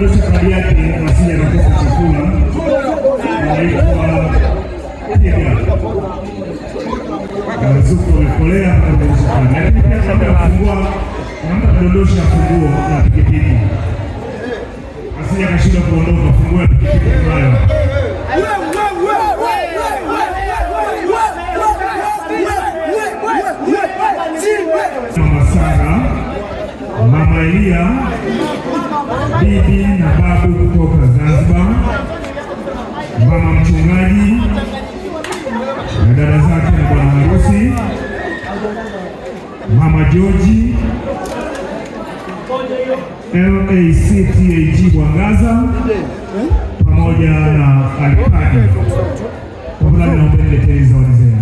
kudondosha kadi yake asije akakosa chakula. Anaitwa Piga. Zuko amekolea kudondosha kadi. Lakini pia kabla ya kufungua, nampa kudondosha funguo ya pikipiki. Asije akashindwa kuondoka, funguo ya pikipiki tunayo. Mama Sara, Mama Elia, bibi na babu kutoka Zanzibar, mama mchungaji na dada zake na bwana harusi, Mama George, LACTAG Bwangaza pamoja na Alkadi. Tafadhali naombeni leteni zawadi zenu.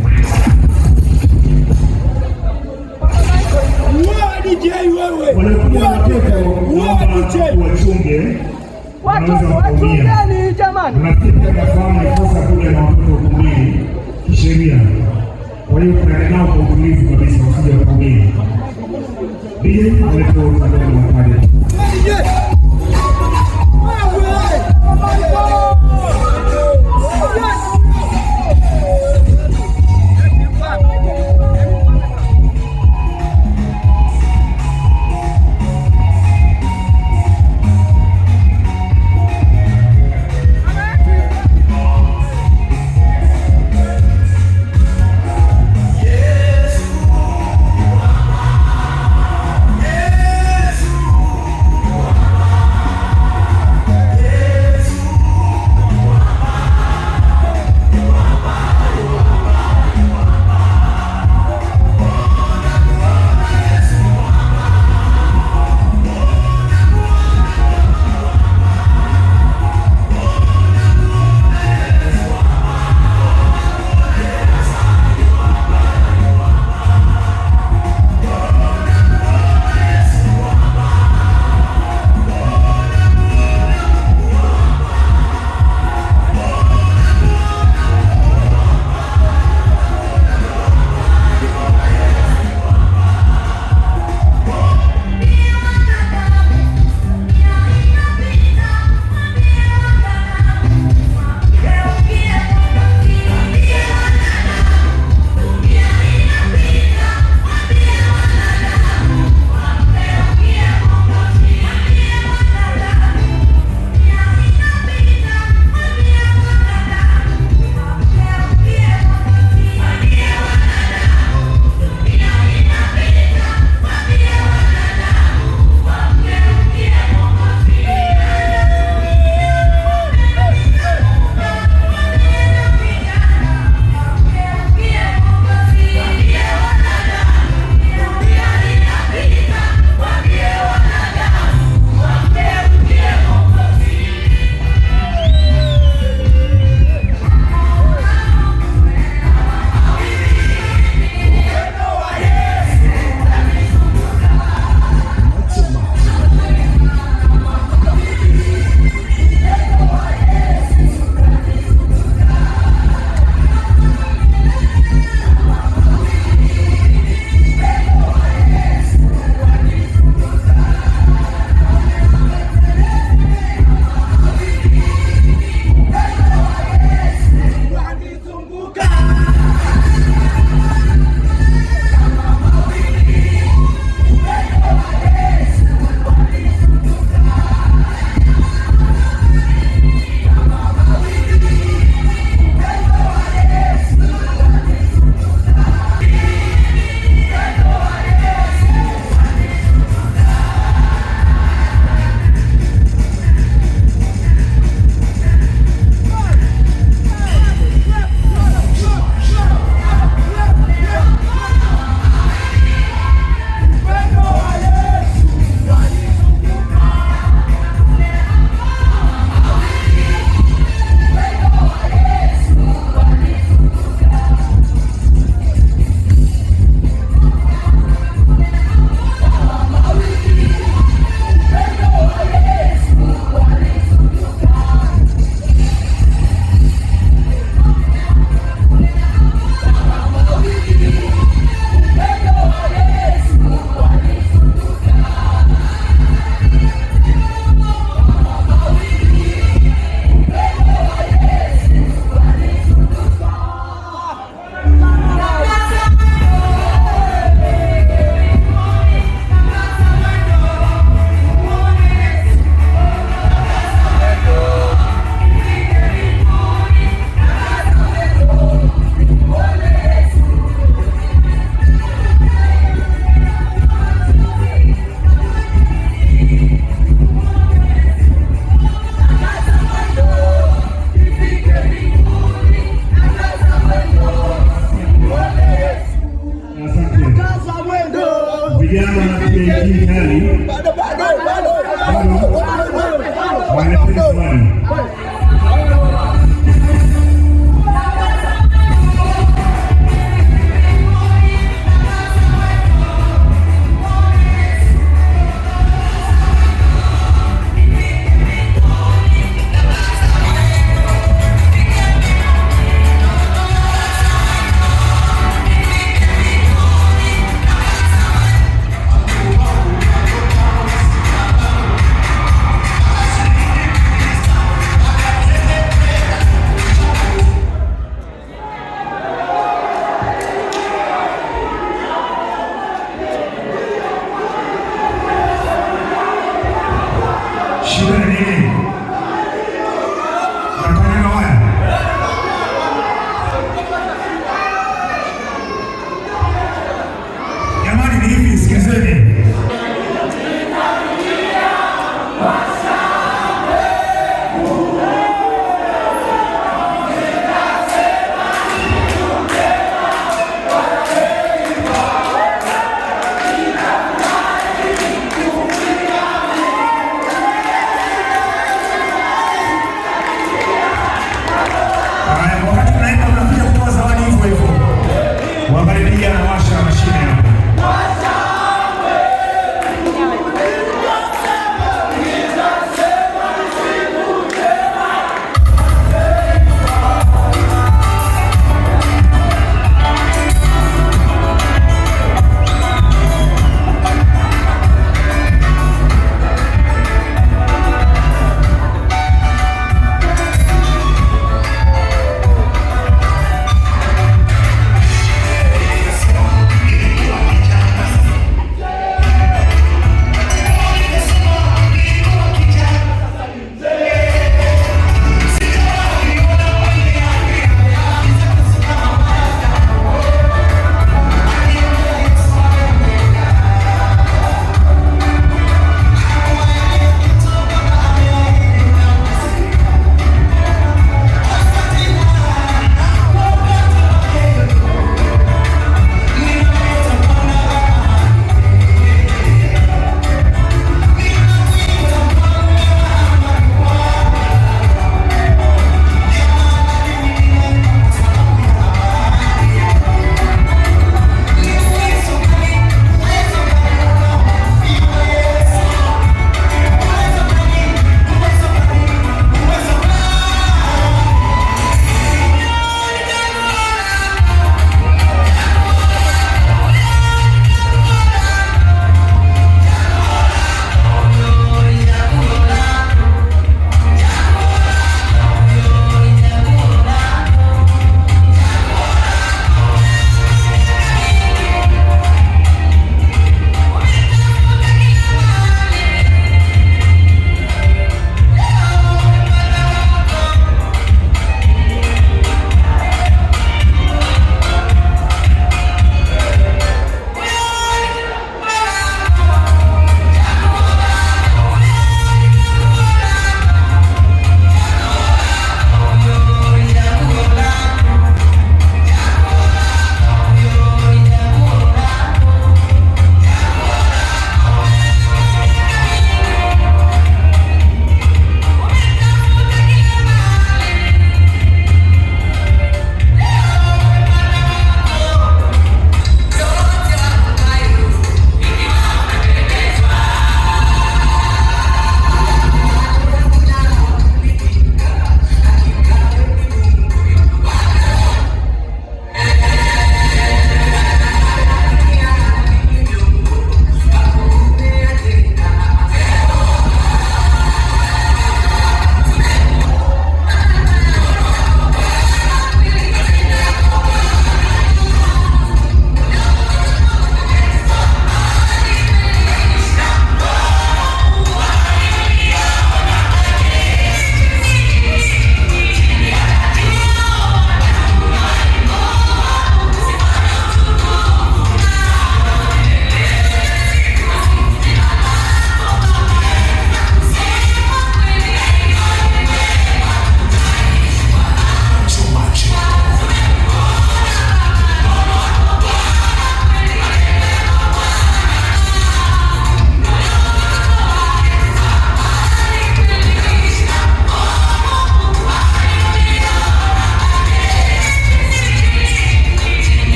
Waliokuja na watoto naomba wachunge, wanaweza Watoto wakaumia. wachungeni jamani. Nafikiri pia nafahamu ni kosa kuja na watoto ukumbini kisheria. Kwa hiyo tunaenda nao kwa utulivu kabisa, wasije wakaumia. DJ, walete wote ambao ni wakali. Bado. Waleteni zawadi.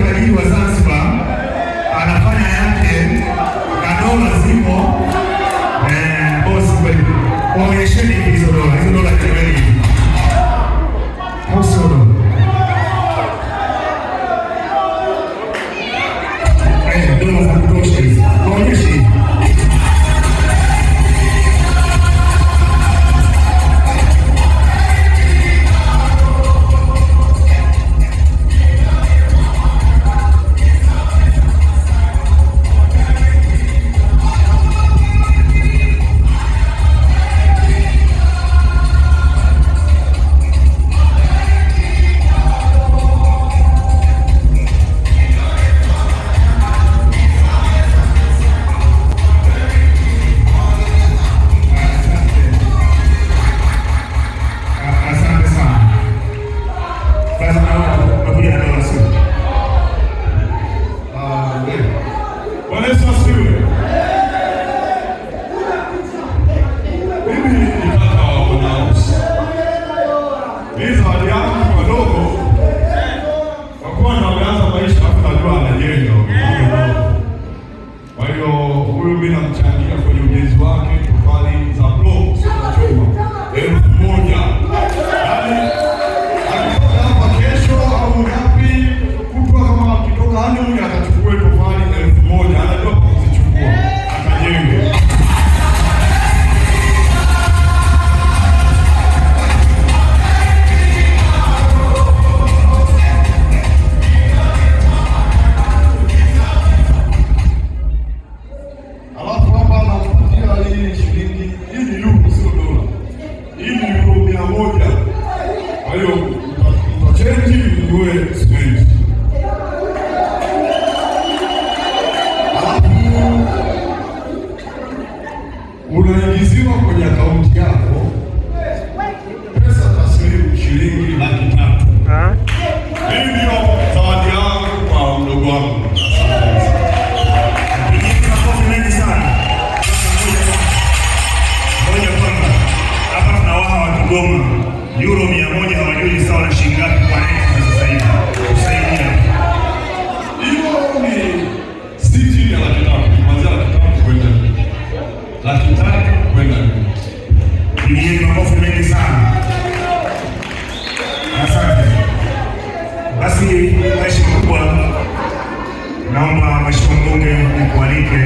tajiri wa Zanzibar, anafanya yake na dola zipo. Boss kweli. Waonyesheni hizo dola, hizo dola kweli. Au sio dola? Dola za kutosha hizi. Waonyeshe hivi. Asante. Asante sana. Sasa naona tunakuja na dola sio? Bwana Yesu asifiwe. Mimi ni kaka wa bwana harusi. Mimi zawadi yangu wadogo, kwa kuwa ndo ameanza maisha, afu najua anajenga. Kwa hiyo huyu mimi namchangia kwenye ujenzi wake tofali za block, sio za chuma, 1000. Yaani akitoka hapa kesho au ngapi kutwa, kama akitoka honeymoon akachukue tofali 1000, anajua pa kuzichukua akajenge. Alafu hapa nampatia hii shilingi, hii ni euro, sio dola. Hii ni euro 100. Kwa hiyo utachenji ununue simenti. Alafu unaingiziwa kwenye akaunti yako pesa taslimu shilingi 300,000. Hii ndio zawadi yangu kwa mdogo wangu. Asante. Pigieni makofi mengi sana. Sasa ngoja kwanza. Hapa tuna waha wa Kigoma. Euro 100 hawajui ni sawa na shilingi ngapi kwa rate za sasa hivi. Tusaidie. Hiyo ni si chini ya 300,000, kuanzia 300,000 kwenda juu. 300,000 kwenda juu. Pigieni makofi mengi sana. Asante. Basi kwa heshima kubwa, naomba Mheshimiwa Mbunge nikualike